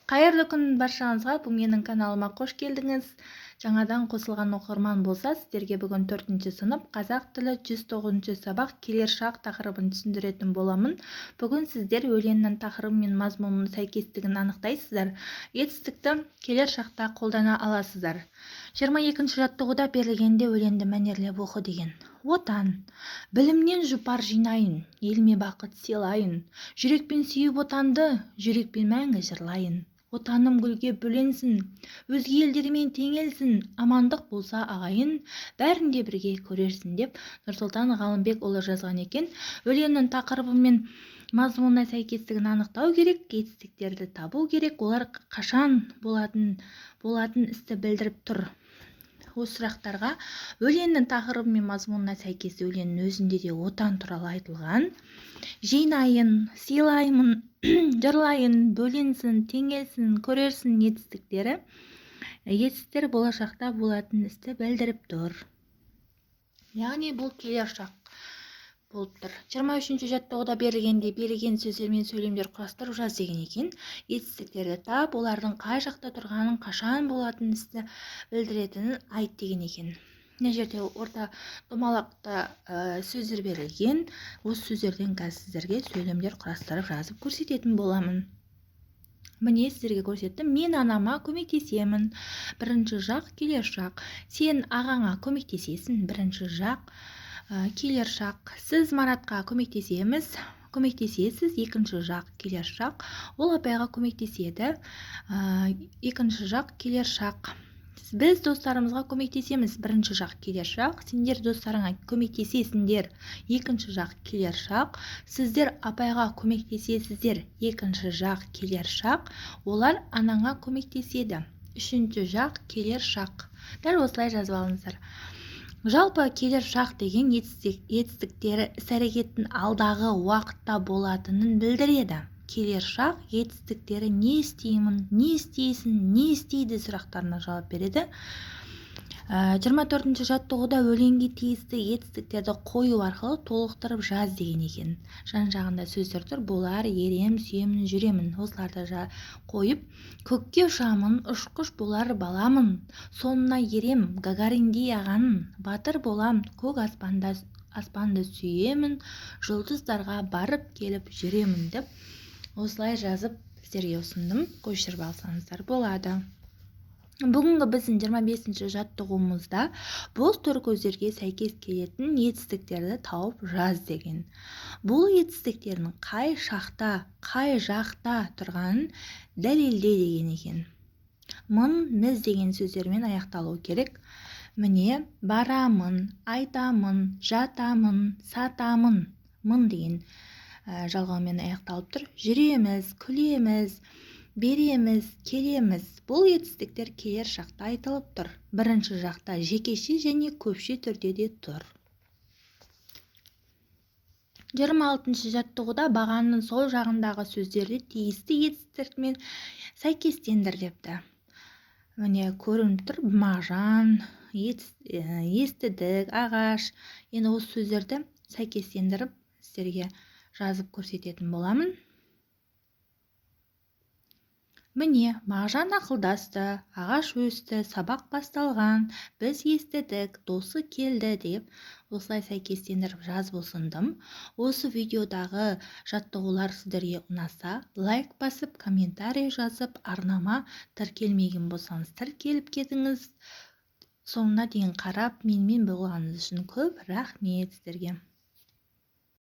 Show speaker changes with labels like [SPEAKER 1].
[SPEAKER 1] Қайырлы күн баршаңызға! Бұл менің каналыма қош келдіңіз. Жаңадан қосылған оқырман болса, сіздерге бүгін 4-ші сынып қазақ тілі 109-шы сабақ келер шақ тақырыбын түсіндіретін боламын. Бүгін сіздер өлеңнің тақырыбы мен мазмұнының сәйкестігін анықтайсыздар. Етістікті келер шақта қолдана аласыздар. 22-ші жаттығуда берілгенде өлеңді мәнерлеп оқы деген. Отан, білімнен жұпар жинайын, еліме бақыт сыйлайын, жүрекпен сүйіп отанды, жүрекпен мәңгі жырлайын. Отаным гүлге бөленсін, өзге елдермен теңелсін, амандық болса ағайын, бәрін де бірге көрерсін деп Нұрсұлтан Ғалымбекұлы жазған екен. Өлеңнің тақырыбы мен мазмұнына сәйкестігін анықтау керек, етістіктерді табу керек, олар қашан болатын істі білдіріп тұр. Осы сұрақтарға өлеңнің тақырыбы мен мазмұнына сәйкес өлеңнің өзінде де отан туралы айтылған. Жинайын, сыйлаймын, жырлайын, бөленсін, теңелсін, көрерсін етістіктері. Етістіктер болашақта болатын істі білдіріп тұр. Яғни бұл келер шақ болып тұр. 23-ші жаттығуда берілгенде берілген сөздер мен сөйлемдер құрастырып жаз деген екен. Етістіктерді тап, олардың қай жақта тұрғанын, қашан болатын істі білдіретінін айт деген екен. Мына жерде орта домалақта сөздер берілген. Осы сөздерден қазір сіздерге сөйлемдер құрастырып жазып көрсететін боламын. Міне сіздерге көрсеттім. Мен анама көмектесемін. Бірінші жақ келер шақ. Сен ағаңа көмектесесің. Бірінші жақ келер шақ. Сіз Маратқа көмектесеміз, көмектесесіз. Екінші жақ келер шақ. Ол апайға көмектеседі. Екінші жақ келер шақ. Біз достарымызға көмектесеміз. Бірінші жақ келер шақ. Сендер достарыңа көмектесесіңдер. Екінші жақ келер шақ. Сіздер апайға көмектесесіздер. Екінші жақ келер шақ. Олар анаңа көмектеседі. Үшінші жақ келер шақ. Дәл осылай жазып алыңыздар. Жалпы келер шақ деген етістіктері іс-әрекеттің алдағы уақытта болатынын білдіреді. Келер шақ етістіктері не істеймін, не істейсің, не істейді сұрақтарына жауап береді. 24-ші жаттығуда өлеңге тиісті етістіктерді қою арқылы толықтырып жаз деген екен. Жан-жағында сөздер тұр. Болар, ерем, сүйемін, жүремін. Осыларды қойып, көкке ұшамын, ұшқыш болар баламын, соңына ерем, Гагариндей ағаның, батыр болам, көк аспанды сүйемін, жұлдыздарға барып келіп жүремін деп осылай жазып сіздерге ұсындым. Көшіріп алсаңыздар болады. Бүгінгі біздің 25-ші жаттығуымызда бос торкөздерге сәйкес келетін етістіктерді тауып жаз деген. Бұл етістіктердің қай шақта, қай жақта тұрғанын дәлелде деген екен. Мын, міз деген сөздермен аяқталу керек. Міне, барамын, айтамын, жатамын, сатамын. Мын деген жалғаумен аяқталып тұр. Жүреміз, күлеміз, береміз, келеміз. Бұл етістіктер келер шақта айтылып тұр. Бірінші жақта жекеше және көпше түрде де тұр. 26-шы жаттығуда бағанның сол жағындағы сөздерді тиісті етістіктермен сәйкестендір депті. Міне көрініп тұр. Мағжан, естідік, ағаш. Енді осы сөздерді сәйкестендіріп сіздерге жазып көрсететін боламын. Міне, Мағжан ақылдасты, ағаш өсті, сабақ басталған, біз естідік, досы келді деп осылай сәйкестендіріп жазып ұсындым. Осы видеодағы жаттығулар сіздерге ұнаса, лайк басып, комментарий жазып, арнама тіркелмеген болсаңыз тіркеліп кетіңіз. Соңына дейін қарап, менімен болғаныңыз үшін көп рахмет сіздерге.